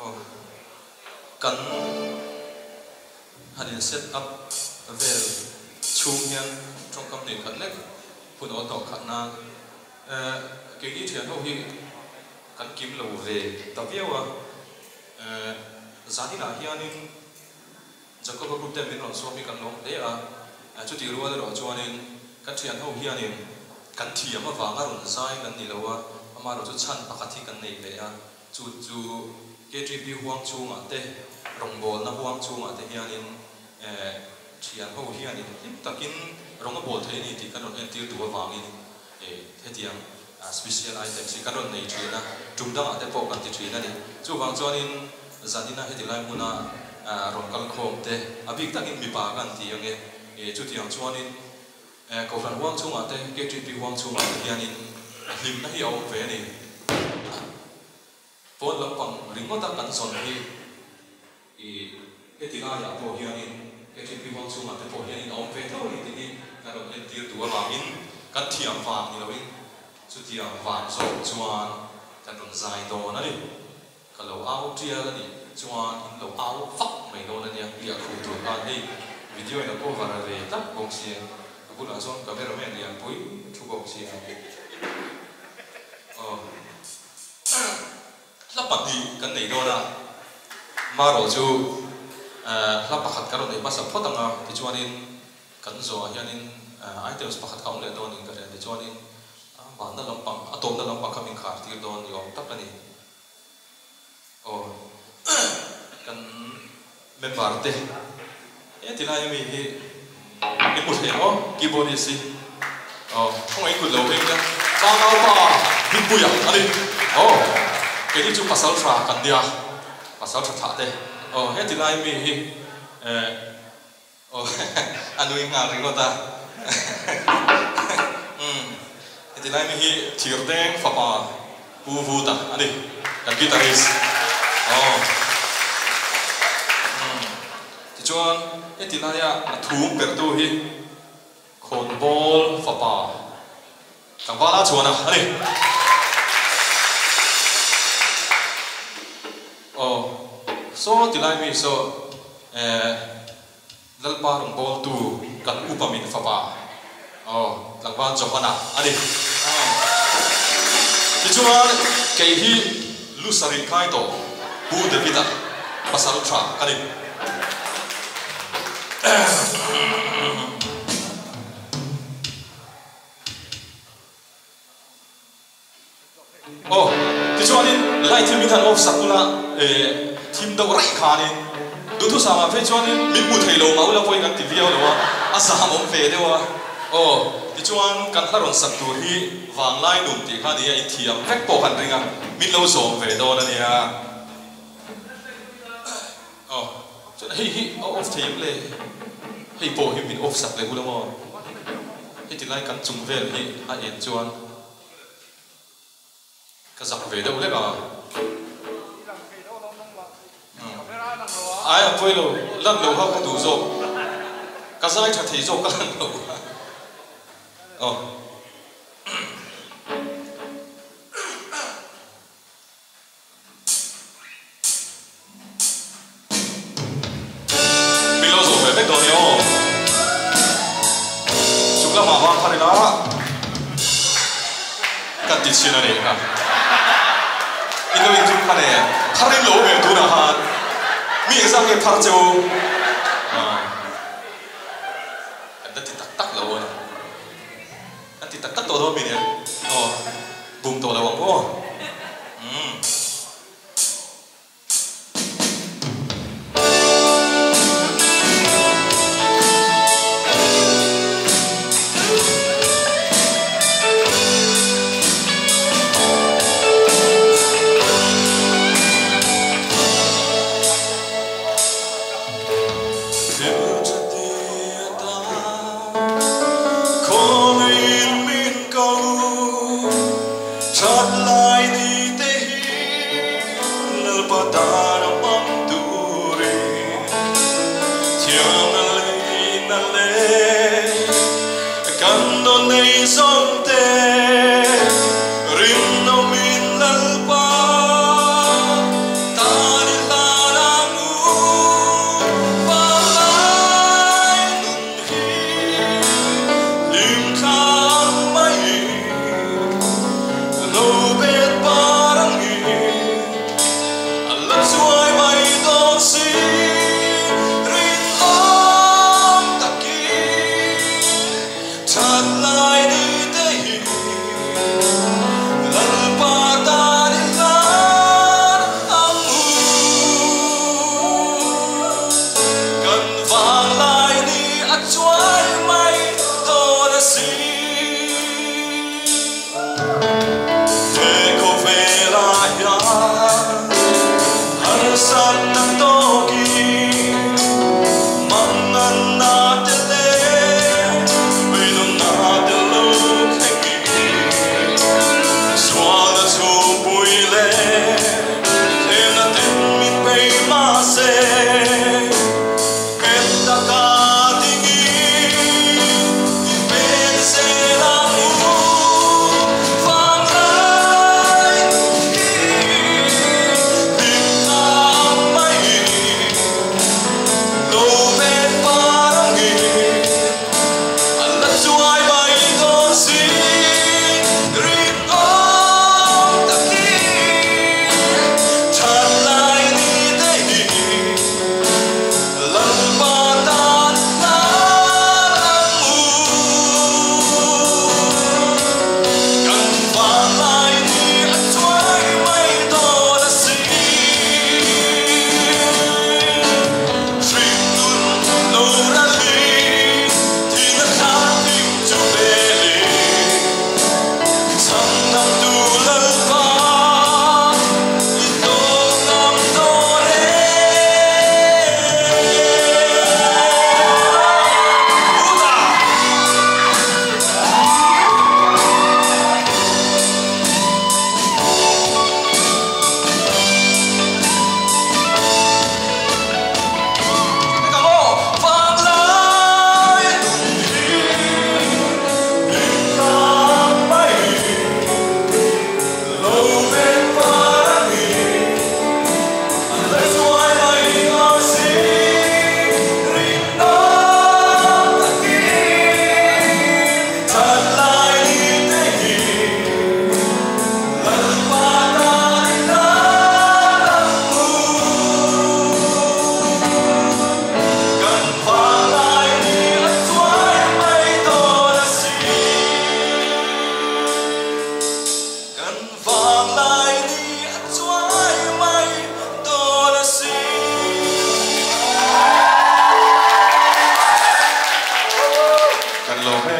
Aw kan han in set up vel chhung hian tawngkam nei khat lek hun awl tawh khat nan keini thian ho hi kan kim lo ve ta viau a, zaninah hianin Jacoba group ten min rawn sawm hi kan lawm hle a, chutih rual erawh chuanin kan thian ho hianin kan thiam avanga rawn zai kan ni lo a, amaherawh chu chhan pakhat hi kan nei ve a, chu chu KTP huang chhungah te, rawngbawlna huang chhungah te hianin thian ho hianin hlim takin rawng a bawl thei a ni tih kan rawn entir duh avangin hetiang special items hi kan rawn nei thin a, tum dangah te pawh kan ti thin a ni. Chuvang chuanin zanina heti lai hmuna rawn kal khawm te, a bik takin mipa kan ti ang e, chutiang chuanin Kohhran huang chhungah te, KTP huang chhungah te hianin hlimna hi a awm ve a ni. Pawn lampang ringawta kan zawn hi i heti laiah pawh hianin KTP huang chhungah te pawh hianin a awm ve tho a ni tih hi kan rawn entir duh avangin kan thiam vang ni loin chutiang vang zawk chuan kan rawn zai dawn a ni. Ka lo au tial a nih chuan in lo au vak mai dawn a nia, liah khuh tur khan hei video in a cover a ve tlat bawk sia, a bulah chuan cameraman lianpui thu bawk sia. Aw hla pahnih kan nei dawn a, marawh chu hla pakhat kan rawn nei hmasa phawt ang a, tichuanin kan zawhah hianin items pakhat kha a awm leh dawn niin ka hria, tichuanin vanna lampang a tawpna lampang kha min khar tir dawn ni awm tak a ni. Aw kan member te he ti lai ami hi i hmu thei maw keyboardist hi aw khawngaih kut lo heng ila tlangau pa Dinpuia a ni aw keini chu pasal tha kan nia pasal tha thlah te aw he ti lai ami hi eh Aw a nui nghal ringawt a. Umm heti lai mi hi Thirdeng fapa Pu Vuta a ni, kan guitarist. Aw umm tichuan heti laia a thum pertu hi Khawnbawl fapa Tlangvala chuan a ni. Aw saw ti lai mi saw eh. Lalpa rawngbawltu kan upa min fapa aw tlangval Johana a ni. Tichuan kei hi lu sarih kai tawh Pu David-a pasal tha ka ni. Aw, tichuanin light hi min han off sak ula, eh, thim deuh raih khanin duhthusam ah phei chuanin min hmu thei lo mah ula pawhin kan ti viau lo a, a zam awm ve deuh a. Aw, tichuan kan hla rawn sak tur hi vanglai nun tih kha nia inthiam vek pawh kan ring a, min lo zawm ve dawn a nia. Aw, chuan hei hi a off thei em le? Hei pawh hi min off sak leh ula maw? Heti lai kan chung vel hi a en chuan. Ka zak ve deuh lek a. Ai a pawi lo, lan lo kha ka duh zawk. Ka zai tha thei zawk ka lan lo kha. Aw. Min lo zawh ve vek dawn nia aw. Chuk lamah vang khan ila kan ti chhin a nih kha. In lo inchuk khan e, phar in lo awm em tunah khan? Mi engzah nge phar che u? Kan la ti tak tak lo a ni. Kan ti tak tak tawh dawn mi nen aw bum tawh lo ang aw umm. Thil tha ti a ta. Khawngin min ko that lai ni te hi Lalpa tan a hmang turin thiam a lei na le kan dawn nei zawng te rinawmin Lalpa tan i.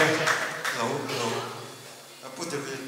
Lo lo. Pu David.